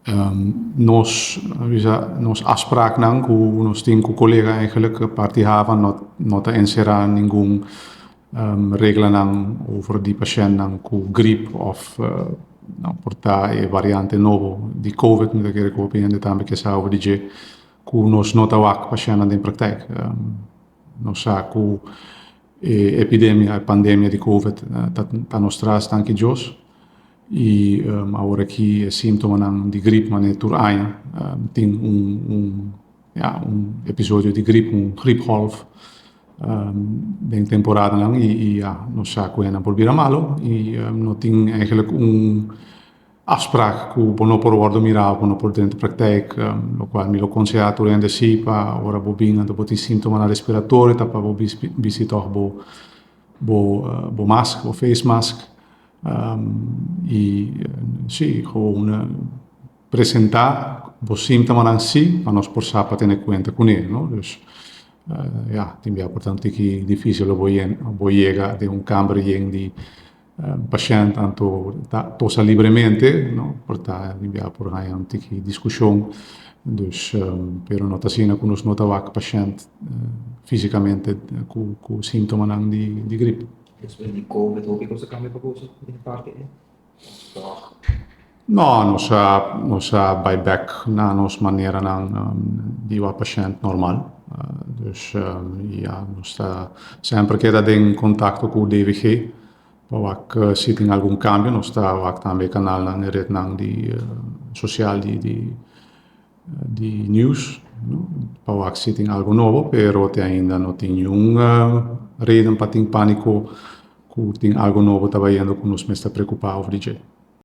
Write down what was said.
Nos bisa nos afspraaknan ku nos tin ku kolega eigenlijk parti hava no no ta enserá ningun reglanan over di pashèntnan ku grip òf no por ta e variante nobo di covid. Mi ta kere ku hopi hende tambe ke sa over di dje ku nos no ta wak pashèntnan den praktijk. Nos sa ku e epidemia, e pandemia di covid ta ta nos tras danki Dios i awor aki e síntomanan di grip manera tur aña tin un un ya un episodio di grip, un griepgolf den temporadanan i ya nos sa ku hende por bira malo i no tin eigenlijk un afspraak ku bo no por wòrdu mirá òf bo no por drenta praktijk, lokual mi lo konsehá tur hende si pa ora bo bin anto bo tin síntomanan respiratorio ta pa bo bisti tòg bo bo bo mask, bo face mask i si gewoon presentá bo síntomanan si pa nos por sa pa tene kuenta kuné, no. Dus ya tin bia por ta un tiki difísil lo bo yega den un kamber yen di pashènt anto ta tosa libremente, no, por ta bia por haña un tiki diskushon, dus pero no ta asina ku nos no ta wak pashènt físikamente ku ku síntomanan di di grip. Despues di covid hopi kos a kambia pa boso den e parti ei? Of tòg? No, nos a nos a bai bèk na nos maneranan di wak pashènt normal. Dus ya nos ta semper keda den kontakto ku DVG pa wak si tin algun kambio. Nos ta wak tambe e kanalnan, e retnan di sosial di di di news pa wak si tin algu nobo, pero te ainda no tin niun reden pa tin pániko ku tin algu nobo ta bayendo ku nos mester preokupá over di dje.